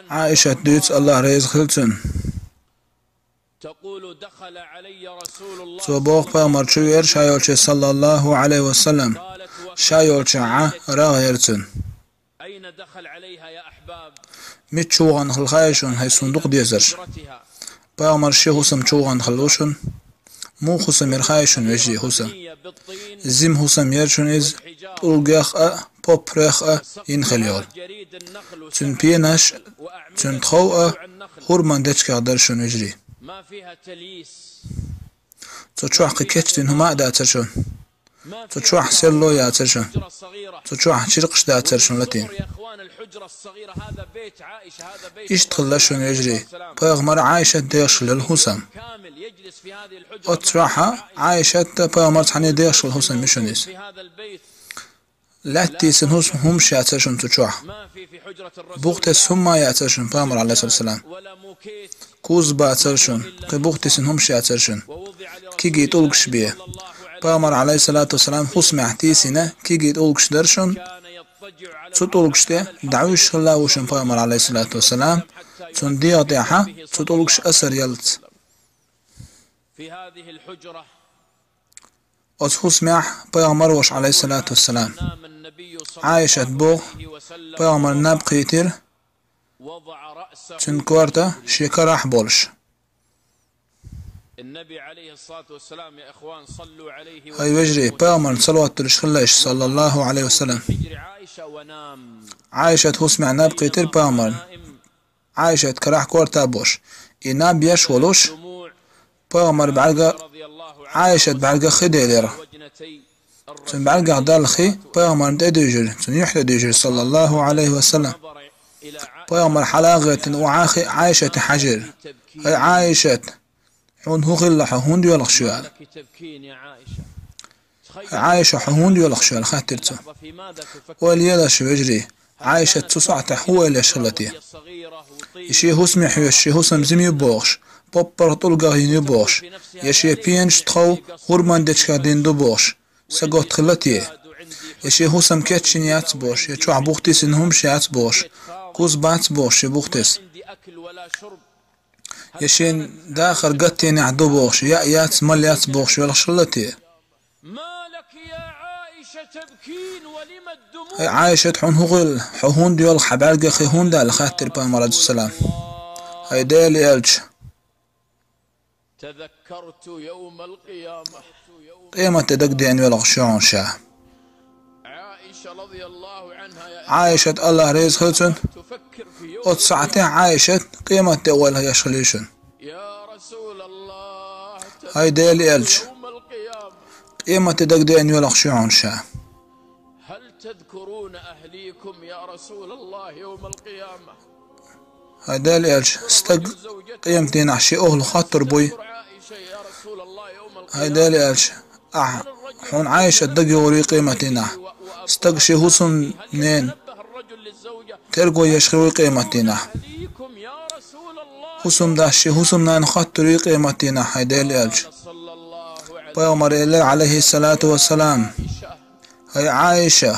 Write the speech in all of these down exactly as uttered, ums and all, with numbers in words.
Ӏаишат дуьйцу, АллахӀ реза хила цунна. Цо боху, пайхамар чу веара ша йолчу, саллаллаху Ӏалайхи ва саллам, ша йолчу Ӏа рагӀ яра цунна. Мича чу вахана хилла хаьий шуна, хӀай суна дукха дезарш? Пайхамар шен хӀусам чу вахана хилла ву шуна. Муха хӀусам яра хаьий шуна, вежарий, хӀусам? Зима хӀусам яра шуна иза, тӀулгех а, поппарех а йина хилла йолу. Цуьнан пенаш а, цуьнан тхов а хӀурман дечигах дара шуна, вежарий. Цу чохь кхин кечдина хӀума а дацара шуна. Цу чохь серло яцара шуна. Цу чохь чиркхаш дацара шуна латийна. Иштта хилла шуна, вежарий, пайхамар а, Ӏаишат а дехаш хилла хӀусам. Оцу чохь а Ӏаишат а, пайхамар а цхьаьна дехаш хилла хӀусам ю шуна иза. Лаьтта тийсина хӀус-, хӀумаш яцара шуна цу чохь. Бухтесса хӀумма яцара шуна, пайхамар, Ӏалайхиссалату вассалам. Куз бацара шуна, кхин бухтесина хӀумаш яцара шуна. Кегий тӀулгаш бен. Пайхамар, Ӏалайхиссалату вассалам, хӀусамехь тийсина кегий тӀулгаш дара шуна. Цу тӀулгаш тӀе дӀавуьйшуш хилла ву шуна пайхамар, Ӏалайхиссалату вассалам, цуьнан дегӀан тӀехь цу тӀулгаш асар яллалц. Оцу хӀусамехь пайхамар а волуш, Ӏалайхиссалату вассалам. Ӏаишат боху, пайхамар наб кхийтира, цуьнан корта шен карахь а болуш. ХӀай вежарий, пайхамарна салават дуьллуш хилла аш, саллаллаху Ӏалайхи ва саллам. Ӏаишат хӀусамехь наб кхийтира пайхамарна. Ӏаишат карахь, корта а болуш. И наб еш волуш, пайхамар бӀаьрга, Ӏаишат бӀаьрга хи делира. Цуьнан бӀаьргех далла хи пайхамарна тӀе дуьйжира, цуьнан юьхь тӀе дуьйжира, саллаллаху Ӏалайхи ва саллам. Пайхамар хьала а гӀеттина, охьа а хи Ӏаишате хьаьжира. ХӀай Ӏаишат, хьуна хӀун хилла, хьо хӀунда йоьлхуш ю аьлла. ХӀай Ӏаиша, хьо хӀунда йоьлхуш ю аьлла, хаьттира цо. Ойла елаш, вежарий, Ӏаишат цу сохьтехь хӀун ойла еш хилла те? И шен хӀусаме хьоьжуш, шен хӀусам зима ю бохуш, поппарх тӀулгах йина ю бохуш, я шен пенаш тхов хӀурман дечигах дина ду бохуш, саготта хилла те? Я шен хӀусам кечйина яц бохуш, я чохь бухтесина хӀумаш яц бохуш, куз бац бохуш шен бухтесса? Я шен дахар гатдийнахь ду бохуш, яа яц, мала яц бохуш йоьлхуш хилла те? ХӀай Ӏаишат, хьуна хӀун хилла, хьо хӀунда йоьлху, хьан бӀаьргех хи хӀунда аьлла, хаьттира пайхамар, Ӏалайхиссалам. ХӀай Делан элча, къематде дагадеана йоьлхуш ю хьуна ша. Ӏаишат, АллахӀ реза хила цунна, оцу сохьтехь Ӏаишат къематде ойла еш хилла ю шуна. ХӀай Делан элча, къематде дагадеана йоьлхуш ю хьуна ша. ХӀай Делан элча, стаг къематдийнахь шен охӀла хоттур буй? ХӀай Делан элча, ахь, хьуна Ӏаишат дагайогӀур юй къематдийнахь? Стаг шен хӀусамненан терго еш хир вуй къематдийнахь? ХӀусамдас шен хӀусамнана хоттур юй къематдийнахь, хӀай Делан элча? Пайхамара элира, Ӏалайхиссалату вассалам: ХӀай Ӏаиша,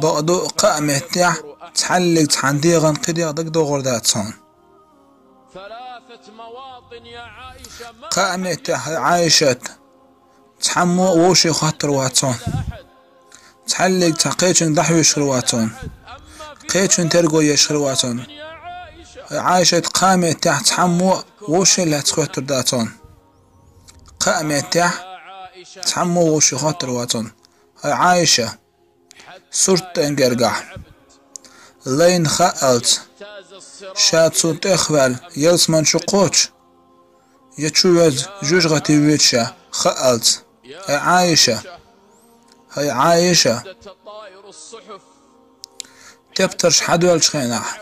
бакъду, кхаа меттехь цхьаллиг цхьана дегӀан кхидегӀ дагадогӀур дац хьуна. Кхаа меттехь, хӀай Ӏаишат, цхьаммо а вовшийн хоттур вац хьуна. Цхьаллиг цхьа кхечуьнга дӀахьоьжуш хир вац хьуна. Кхечун терго еш хир вац хьуна. ХӀай Ӏаишат, кхаа меттехь цхьаммо а вовшийн лаьцна хоьттур дац хьуна. Кхаа меттехь цхьаммо а вовшийн хоттур вац хьуна. ХӀай Ӏаиша, сурт тӀе гергахь, лайна хаалц, ша цунна тӀехваьлла, ялсаман чу кхочу, я чу веза, жоьжахати воьду ша, хаалц. ХӀай Ӏаиша, хӀай Ӏаиша, тептарш хьадоьллачу хенахь,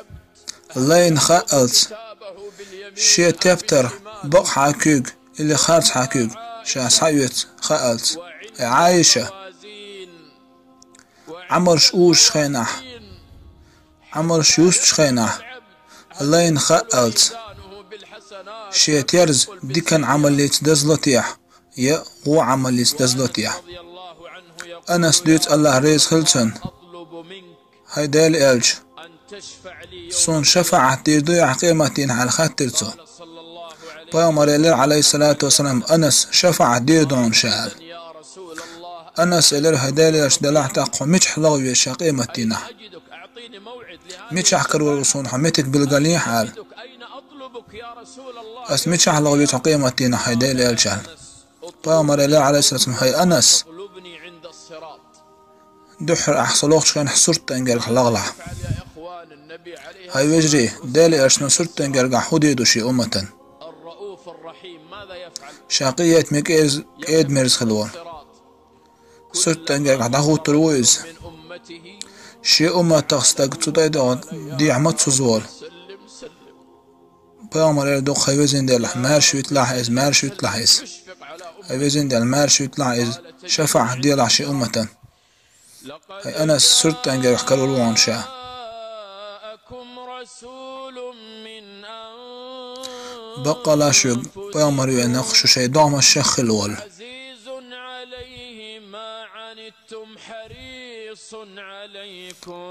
лайна хаалц, шен тептар бакъахьа куьйга или харцахьа куьйга ша схьаоьцу, хаалц. ХӀай Ӏаиша, Ӏамалш узучу хенахь, Ӏамалш юстучу хенахь, лайна хаалц, шен терза дикан Ӏамаллица дазло техьа, я гӀо Ӏамаллица дазло техьа. Анас дуьйцу, АллахӀ реза хила цунна: хӀай Даьла элча, суна шафаӀат дийр дуй ахь къематдийнахь аьлла хаьттира цо. Пайхамара элира, Ӏалайхиссалату вассалам: «Анас, шафаӀат дийр ду хьуна ша», аьлла. Анаса элира: «ХӀай Даьла элча, делахь тӀаккха хьо мичахь лахве ша къематдийнахь? Мичахь карор ву суна хьо, меттиг билгалйехьа», аьлла. «Ас мичахь лахве хьо къематдийнахь, хӀай Даьла элча?» аьлла. Пайхамара элира, Ӏалайхиссалату вассалам: «ХӀай Анас, дуьххьара ахь со лохучу хенахь суртан гергахь лахалахь». ХӀай вежарий, Даьла элчано суртан гергахь хӀун дийр ду шен умматана? Ша къинхетаме, кӀез-, кӀеда-мерза хилла волу. Суртан гергахь дӀахӀуттур ву иза. Шен умматах стаг цу тӀе а дехьа ма ца хьуза волу. Пайхамара элира ду-кх: «ХӀай везан Даьла, маьрша виталахь иза, маьрша виталахь иза. ХӀай везан Даьла, маьрша виталахь иза, шафаӀат делахь шен умматана». ХӀай Анас, суртан гергахь карор ву хьуна ша. Баккъалла шуьга пайхамар веана-кх, шу шайн догӀмашах хилла волу.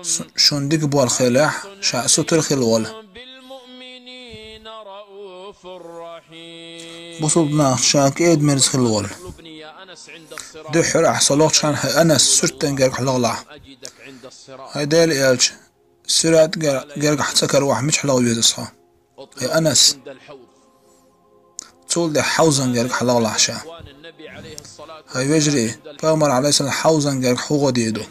Шу-, шуна дика болх елахь, ша сутара хилла волу. Бусалба нахах ша кӀеда-мерза хилла волу. Дуьххьара ахь со лохучу хенахь, хӀай Анас, суртан гергахь лахалахь. ХӀай Даьла элча, сират гер-, гергахь ца каравахь, мичахь лахвеза ас хьо? ХӀай Анас, цул тӀаьхьа хьовзан гергахь лахалахь ша. ХӀай вежарий, пайхамара, Ӏалайхиссалам, хьовзан гергахь хӀун гӀо дийр ду?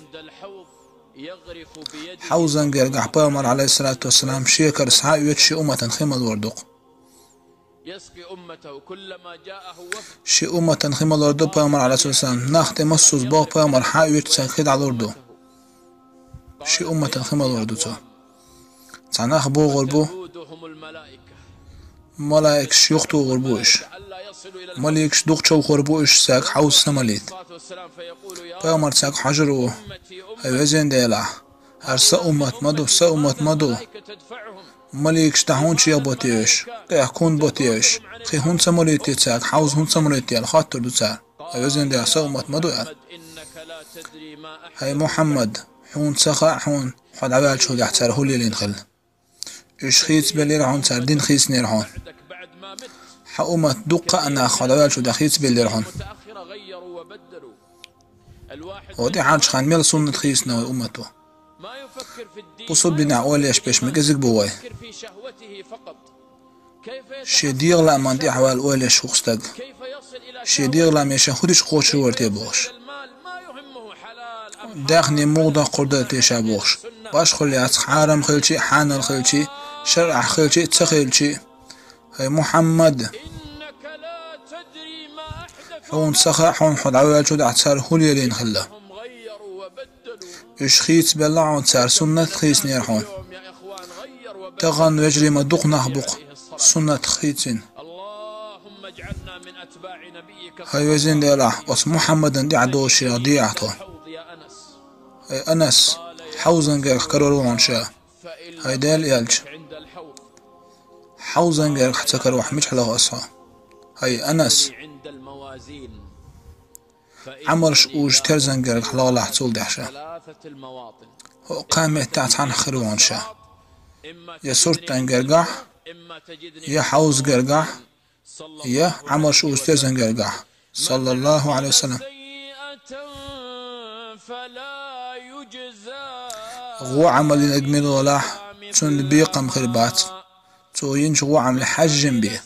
Хьовзан гергахь пайхамара, Ӏалайхиссалату вассалам, шен кара схьа а оьцуш шен умматана хи малор ду-кх. Шен умматана хи малор ду пайхамара, Ӏалайхиссалату вассалам. Нах тӀе массо а боху пайхамар схьа а оьцуш цаьрга хи дӀалур ду. Шен умматана хи малор ду цо. Цхьа нах богӀур бу, малаикаш юхатухур бу уьш. Маликаш дукха човхор бу уьш, цаьрга хьовза ца малийта. Пайхамар цаьрга хьожур ву: «ХӀай везан Делахь, хӀара сан уммат ма ду, сан уммат ма ду. Маликаш дӀа хӀунда чӀогӀа бо те уьш? КӀехка хӀунда бо те уьш? Кхин хӀунда ца малийта те цаьрга, хьовза хӀунда ца малийта те?» аьлла хоттур ду цара. «ХӀай везан Делахь, сан уммат ма ду», аьлла. ХӀай Мухьаммад, хьуна ца хаьа хьуна, хьо дӀаваьллачул тӀаьхьа цара хӀун лелийна хилла. Уьш хийцабеллера хьуна, цара дин хийцинера хьуна. Хьан уммат дуккха а нах хьо дӀаваьллачул тӀаьхьа хийцабеллера хьуна. ХӀокху тӀаьхьарчу хенахь мел суннат хийцина вай уммато? Бусалба динехь ойла еш берш ма кӀезиг бу вай. Шен дегӀан лааман тӀаьхьа вала ойла еш ву-кх стаг. Шен дегӀан лааме ша хӀун дича кхочур вара те бохуш. Даьхни муха доккхур дара те ша бохуш. Башхалла яц, хьарам хилчи а, хьанал хилчи а, шарӀахь хилчи а, ца хилчи а. ХӀай Мухьаммад! Хьуна ца хаьа хьуна, хьо дӀаваьллачул тӀаьхьа цара хӀун лелийна хилла. Уьш хийцабелла хьуна, цара суннат хийцинера хьуна. Тахана, вежарий, ма дукха нах бу-кх суннат хийцина. ХӀай везан Делахь, оцу Мухьаммадан тӀаьхьа долуш ерг де ахь тхо. ХӀай Анас, хьовзан гергахь карор ву хьуна ша. ХӀай Делан элча, хьовзан гергахь ца каравахь, мичахь лахва ас хьо? ХӀай Анас, Ӏамалш узучу терзан гергахь лахалахь цул тӀаьхьа ша. ХӀокху кхаа меттехь цхьаьнахь хир ву хьуна ша. Я суртан гергахь, я хьовзан гергахь, я Ӏамалш узучу терзан гергахь. Саллаллаху Ӏалайхи ва саллам. ГӀо Ӏамал йинарг мила волахь, цунна бекхам хир бац. Цо йинчу гӀо Ӏамале хьаьжжина бен.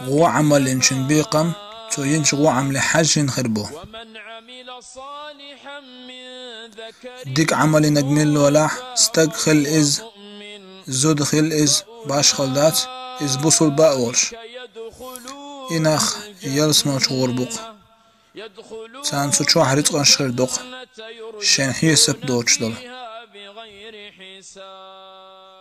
ГӀо Ӏамал йинчун бекхам, цо йинчу гӀо Ӏамале хьаьжжина хир бу. Дика Ӏамал йинарг мила волахь, стаг хила иза, зуда хила иза, башхалла дац, иза бусулба а волуш. И нах ялсамани чу гӀур бу-кх. Царна цу чохь рицкъанаш хир ду-кх, шайн хьесап доцуш долу.